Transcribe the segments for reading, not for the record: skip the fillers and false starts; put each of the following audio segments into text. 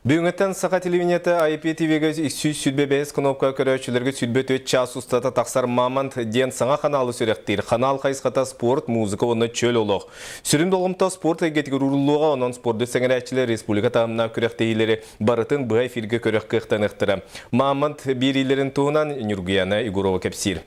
Бүгүҥҥүттэн Саха телевидениета IPTV-га 125 кнопка көрөөччүлэргэ 24 чаас устата тахсар Мамонт диэн саҥа ханаалы сүрэхтиир. Ханаал хайысхата спорт, музыка уонна чөл олох. Сүрүн болҕомто спорт эйгэтигэр ууруллуоҕа, онон спорду сэҥэрээччилэр республика таһымнаах күрэхтэһиилэри барытын быһа эфиргэ көрөх кыахтаныахтара. Мамонт биэриилэрин туһунан Ньургуяна Егорова кэпсиир.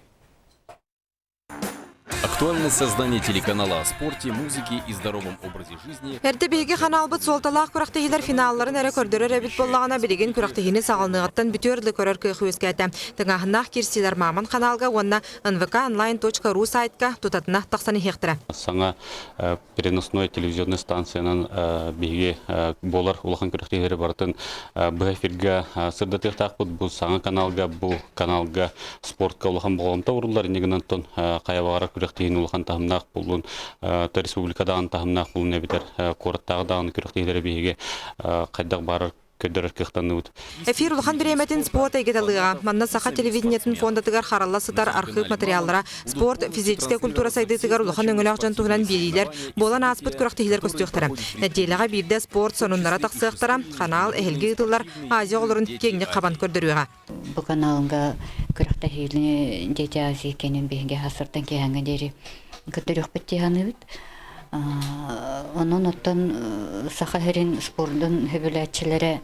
Актуальность создания телеканала о спорте, музыке и здоровом образе жизни. Эрдэ биһиги ханаалбыт суолталаах күрэхтэһиилэр финалларын эрэ көрдөрөр эбит буоллаҕына, билигин күрэхтэһиини саҕаланыаҕыттан бүтүөр дылы көрөр кыах үөскээтэ. Тыҥааһыннаах киирсиилэр Мамон ханаалга уонна nvkonline.ru сайтка тутатына тахсан иһиэхтэрэ. Саҥа переносной телевизионный станциянан биһиги буолар улахан күрэхтэһиилэри барытын быһа эфиргэ сырдатыахтаахпыт. Бу саҥа каналга, бу каналга спортка улахан болҕомто ууруллар. Инньэ гынан хайа баҕарар күрэхтэһиини улахан таһымнаах буоллун, республика даҕаны таһымнаах буоллун эбэтэр куораттааҕы даҕаны күрэхтэһиилэри биһиги хайдах баҕарар көрдөрөр кыахтанныбыт. Эфир улахан бириэмэтин спорт эйгэтэ ылыаҕа. Манна Саха телевидениетин фондатыгар харалла сытар архыып материаллара, спорт, физическэй культура сайдыытыгар улахан өҥөлөөх дьон туһунан биэриилэр, буолан ааспыт күрэхтэһиилэр көстүөхтэрэ. Нэдиэлэҕэ биирдэ спорт сонуннара тахсыахтара, ханаал эһилги ыытыллар Азия оҕолорун киэҥник хабан көрдөрүөҕэ. Бу каналга күрэхтэһиини Дети Азии кэнин биһиги хасыртан киэһэҥҥэ диэри көрдөрүөхпүт дии саныыбыт. Онон оттон Саха сирин спордун сөбүлээччилэрэ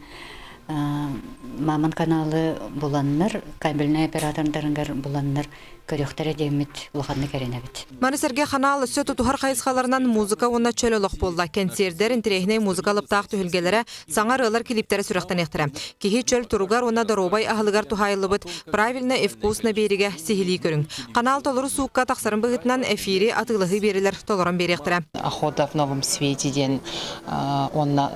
Мамон каналы буланнар, кабельнай оператордарыгар буланнар көрүөхтэрэ диэммит улаханнык эрэнэбит. Маны сэргэ ханаал өссө тутуһар хайысхаларынан музыка уонна чөл олох буолла. Кэнсиэрдэр, интэриэһинэй музыка алыптаах түһүлгэлэрэ, саҥа ырыалар клиптэрэ сүрэхтэниэхтэрэ. Киһи чөл туругар уонна доруобай аһылыгар туһаайыллыбыт «Правильно и вкусно» биэриигэ сиһилии көрүҥ. Ханаал толору суукка тахсарын быһыытынан эфири атыылаһыы биэрилэр толорон биэриэхтэрэ. Охота в новом свете диэн уонна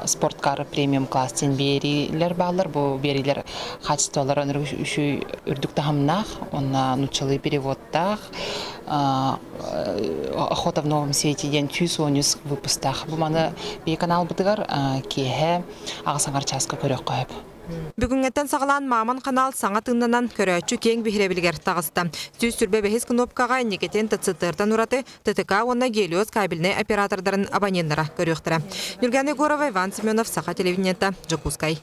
спорткар премиум класс диэн биэриилэр бааллар. Бу биэриилэр хаачыстыбалара үчүгэй үрдүк таһымнаах уонна нууччалыы переводтаах. Охота в новом свете диэн 113 выпустаах. Бу маны биһи каналбытыгар киэһэ аҕыс аҥар чааска көрүөххэ сөп. Бүгүҥҥэттэн саҕалаан Мамон ханаал саҥа тыыннанан, көрөөччү киэҥ биһирэбилигэр таҕыста. 125 кнопкаҕа инникитин ТЦТ-тан ураты ТТК уонна Гелиос кабельнай оператордарын абоненнара көрүөхтэрэ. Нюргана Егорова, Иван Семенов, Саха телевидениета, Дьокуускай.